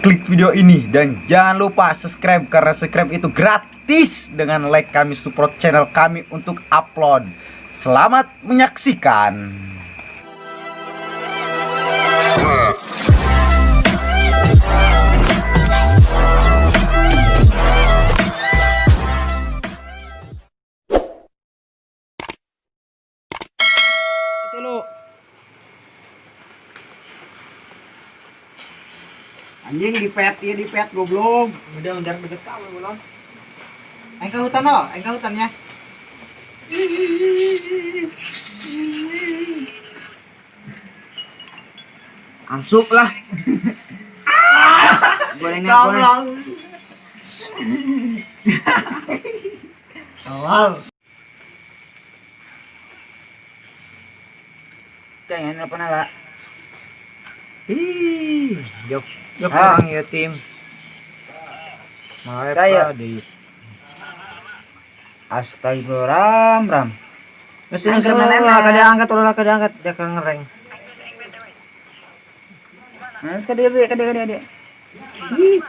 Klik video ini dan jangan lupa subscribe karena subscribe itu gratis. Dengan like kami support channel kami untuk upload. Selamat menyaksikan. Tilu. Anjing di pet, iya di pet goblok. Udah udah deket kamu belum? Aing ke hutan no, aing ke hutannya. Asup lah. Gorengan goreng. Awal. Kayaknya nelpon ala. Ih, jok jok Ah. orang ya tim. Malah Saya. di. Astagfirullah, ram. Terus Angker terus mana, ulah mana? kada angkat, ulah kada angkat, dia kan ngereng. Mas kade kade kade kade.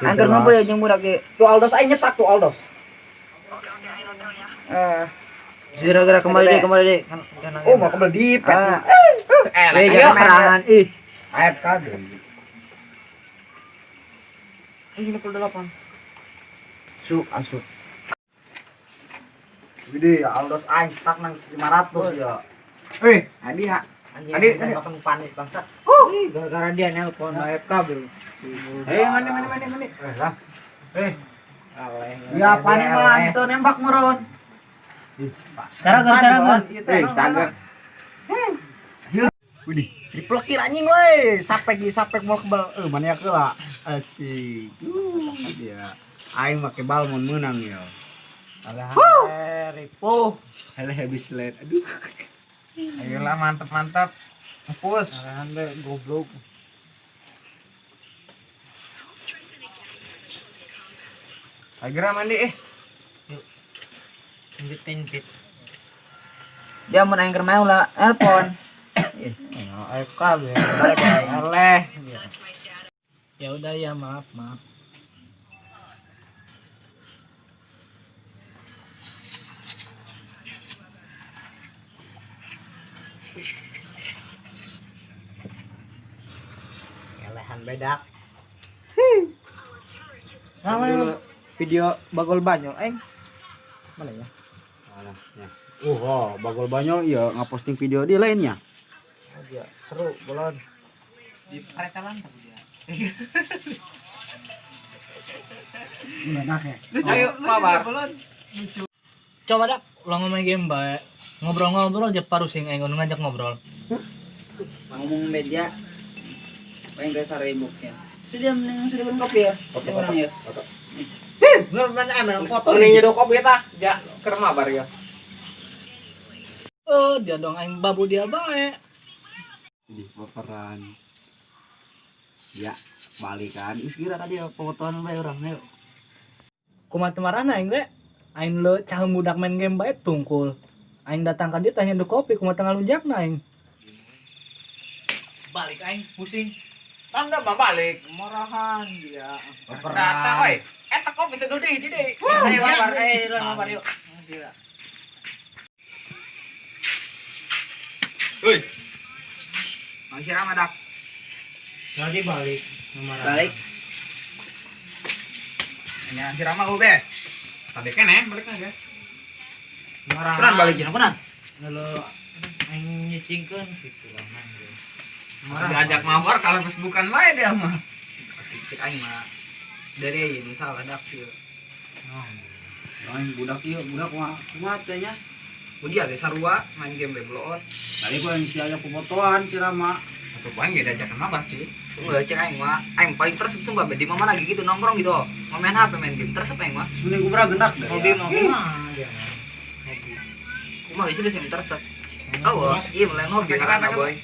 Angker ngumpul ya jeung budak ge. Tuh Aldos aing nyetak tuh Aldos. Eh, Segera-gera kembali deh, kembali deh. Kan kan Oh, mau kebel di pet. Ah. Eh, jangan serangan. Ih, AFK. ini 58. Su asup. Gede, Aldos aing stuck nang 500 ya. Eh, Adi ha. Anjing, Adi, anjing, adi. makan panik bangsat. Ih, gara-gara dia nelpon AFK bro. Eh, mana mana mana mana. Eh, lah. Eh, Aleh. ya panik mah itu nembak meron. Cara cara. Eh, tagar. Widih, triple kill anjing woi. Sapek di sapek mau kebal. Eh, mana ya keula. Asik. Dia. Aing make bal mun meunang ya. Alah, ripuh. Hele habis led. Aduh. Ayolah mantap mantap. Push. Alah, ande goblok. Agra mandi eh. Injit-injit. Dia mun aing keur main ulah nelpon. AFK bro. Aleh. Ya udah ya, maaf, maaf. Elehan bedak. Nama video bagol banyol aing. Mana ya? Alah, ya. Oh, bagol banyol iya ngaposting video di lainnya. Oh, dia seru bolon. Di pretelan tapi dia. Enak ya. Ayo mabar. Coba dak ulang ngomong game bae. Ngobrol-ngobrol aja parusing aing nu ngajak ngobrol. Ngomong media. Aing geus sarebuknya. Sudah mending sudah minum kopi ya. Kopi orang ya. Bener bener foto. Mending nyeduh kopi tah. Ja keur mabar ya. Oh, dia dong aing babu dia bae. Di baperan. Ya, balikan. Geus kira tadi fotoan bae urang ayo. Kumaha teu marahna aing ge? Aing le caheum budak main game bae tungkul. Aing datang ka dia tanya nyeduh kopi kumaha teu ngalunjakna aing. Balik aing pusing. Tanda mah balik. Murahan dia. Rata oi. Eta kopi seduh deui hiji deui. Ayo mabar, ayo mabar yuk. Woi. Mang Sirama dak. Lagi balik. Balik. Ini Sirama ube. Tadi kan ya, balik aja. Kunan balik jeung kunan. Lalu aing nyicingkeun gitu lah man. Diajak mabar kalau bukan bae dia mah. Cek aing mah. Dari ieu salah dak ieu. Aing budak ieu, budak mah kumaha teh nya. Udah ge sarua main game be bloon. Tadi gua yang si aya fotoan cirama. Atau paling ge diajak mabar sih. Enggak cek aing mah. Aing paling tersep sumpah be di mana lagi gitu nongkrong gitu. Mau main HP main game tersep aing mah. Sebenarnya gua berah gendak dah. Hobi mau mah dia. Hobi. Kumaha geus sih tersep. Oh, iya mulai hobi karena boy.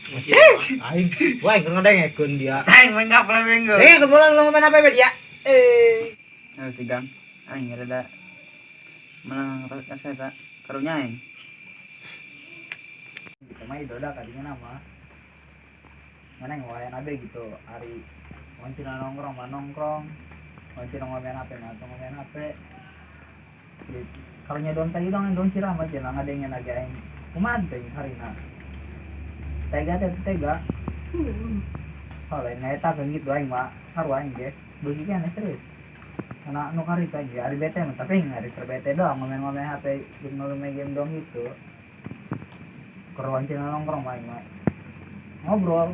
Aing, wah aing ngedengekeun dia. Aing main gak minggu. Eh, sebulan lu main apa dia? Eh. Ayo si Gang. Aing rada menang kaseta karunya aing. Gitu mah idoda kadinya nama. Mana yang wayan abe gitu hari Wancina nongkrong mah nongkrong. Wancina ngomen HP mah ngomen HP. Kalau nyedon tadi dong dong sirah mah cenah ngadengen lagi aing. Kumaha teh harina. Tega teh tega. Oh, lain eta kan gitu aing mah sarua aing ge. Beuki keneh serius. Karena nu kari teh ge ari bete mah tapi ari keur bete doang ngomen-ngomen HP jeung main game doang gitu. Keur wancina nongkrong mah aing mah. Ngobrol.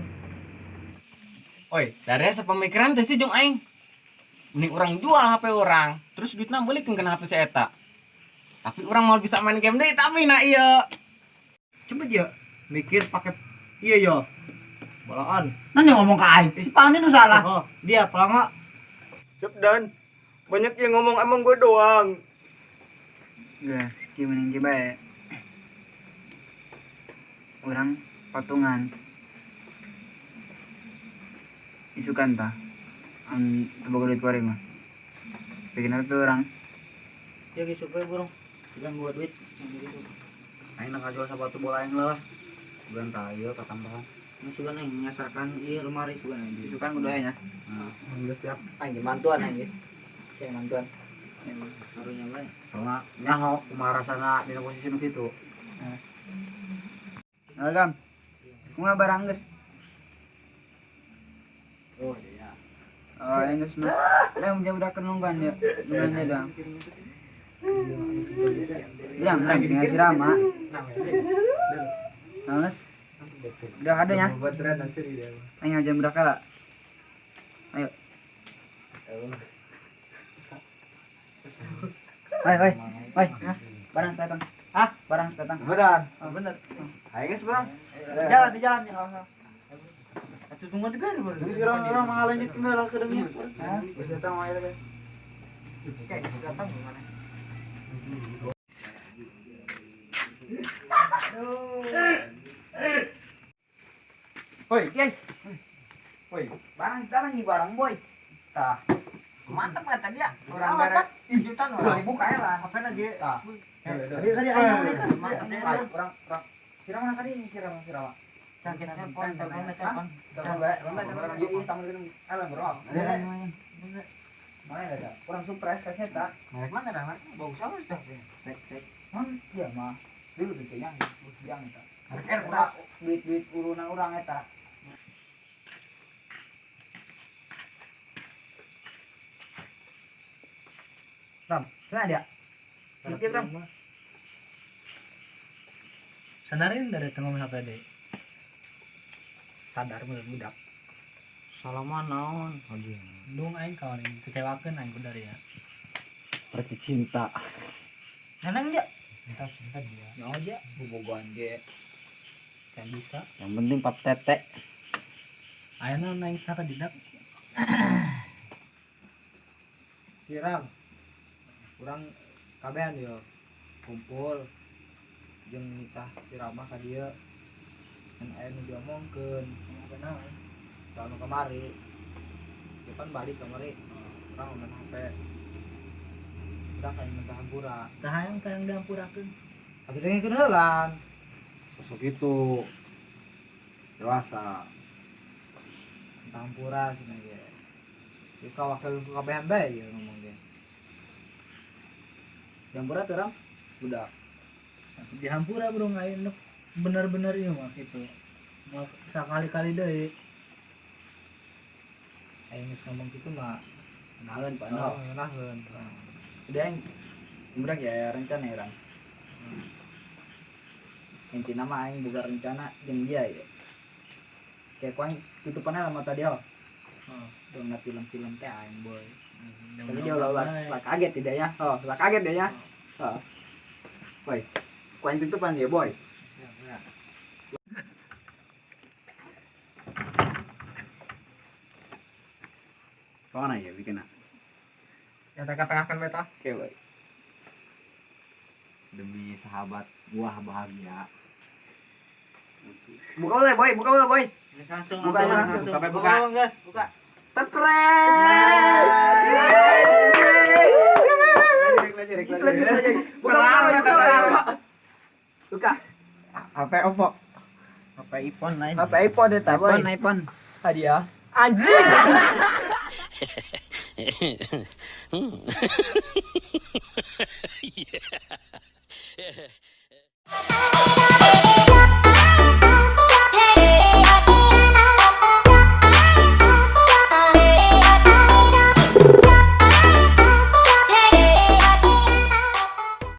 Oi, dari sepemikiran teh sih jeung aing. Mending orang jual HP orang, terus duitna belikeun kana HP si eta. Tapi orang mau bisa main game deui tapi na ieu. Coba dia mikir pakai iya yo. Bolaan. Nan yang ngomong ke aing. Si Pani nu salah. Oh, dia pelangga. Sep dan banyak yang ngomong emang gue doang. Guys, kieu mending ge bae. Urang patungan. Isukan tah. An teu boga duit kuari mah. Bikin apa urang? Ya geus supaya burung. Bukan gua duit. Aing nak ngajual sepatu bola aing lah. Bukan tayo katambahan. Nu sugan aing nyasarkan ieu lemari sugan aing. Isukan kudu aya nya. Udah siap. Aing mantuan aing. Kayak mantuan. Karunya bae. Soalnya nyaho kumaha rasana dina posisi nu kitu. Halo, Gam. Kumaha barang geus? Oh iya. Oh, aing geus mah. Lah mun udah nungguan ya. Nungguan dia doang. Geram, geram, tinggal si Rama. Nangis. Udah kadonya. Ayo jam berapa lah? Ayo. Woi, woi, woi. Barang datang. Hah? Barang datang. Benar. Oh, bener. Ayo geus barang. Jalan di jalan ya. Atuh tunggu di bere. Geus urang urang mah lanjut kembali ke demi. Hah? Geus datang wae deh. Oke, geus datang gimana? Woi, guys. Woi, barang datang nih barang boy. Tah. Mantap kata dia. Orang bare juta orang buka ya lah. Apa lagi? Tah. Tadi tadi aing beli kan. Mantap. Orang orang siram mana tadi siram siram. Cangkir telepon, telepon, telepon. Telepon bae, telepon bae. Iya, sama dengan alam bro. Mana ada? Kurang surprise kasih eta. Merek mana dah? Bagus apa sudah? Cek cek. Hmm, iya mah. Duit itu yang yang eta. Merek Eta duit-duit urunan urang eta. Ram, sana dia. Dia Ram. Sanarin dari tengah HP deui. Sadar mun budak. Salaman naon? Dung aing kawan aing kecewakeun aing ku dari ya. Seperti cinta. Neneng dia. Cinta cinta dia. Nyaho dia bobogohan ge. Can bisa. Yang penting pap tete. Ayeuna aing saka didak. Siram. Urang kabehan yo. Kumpul jeung nitah si Ramah ka dieu. Kan aya nu diomongkeun. Apa naon? Soal nu kamari. Dia kan balik kamari. Urang main HP. Udah kayak minta hampura. Tah hayang tah yang dihampurakeun. Atuh dengekeun heulan. Sosok itu dewasa. Minta hampura cenah ge. Ieu ka wakil ku kabehan bae ieu ngomong ge. Dihampura tuh Ram. Budak. Dihampura bro aing bener-bener ieu mah kitu. Mau sakali-kali deui. Aing geus ngomong kitu mah Kenalan Pak oh, No. ngeunaheun. Udah aing budak ya rencana ya Ram. Intina mah aing boga rencana jeung dia ya. Kayak ku aing tutupannya lama tadi oh. Dong na film-film teh aing boy. Tapi dia ulah ulah kaget tidak ya. Oh, ulah kaget dia ya. Oh. Boy. Ku aing tutupan dia boy. Mana ya bikin? Yang tengah-tengahkan beta. Oke, boy. Demi sahabat gua bahagia. Buka ulah boy, buka ulah boy. Langsung Buka, langsung langsung. langsung. Sampai buka. Buka, guys, buka. Surprise! Lanjut, lanjut. Buka, buka, buka, buka. Buka. HP Oppo. HP iPhone lain. HP iPhone eta, boy. iPhone. Hadiah. Anjing.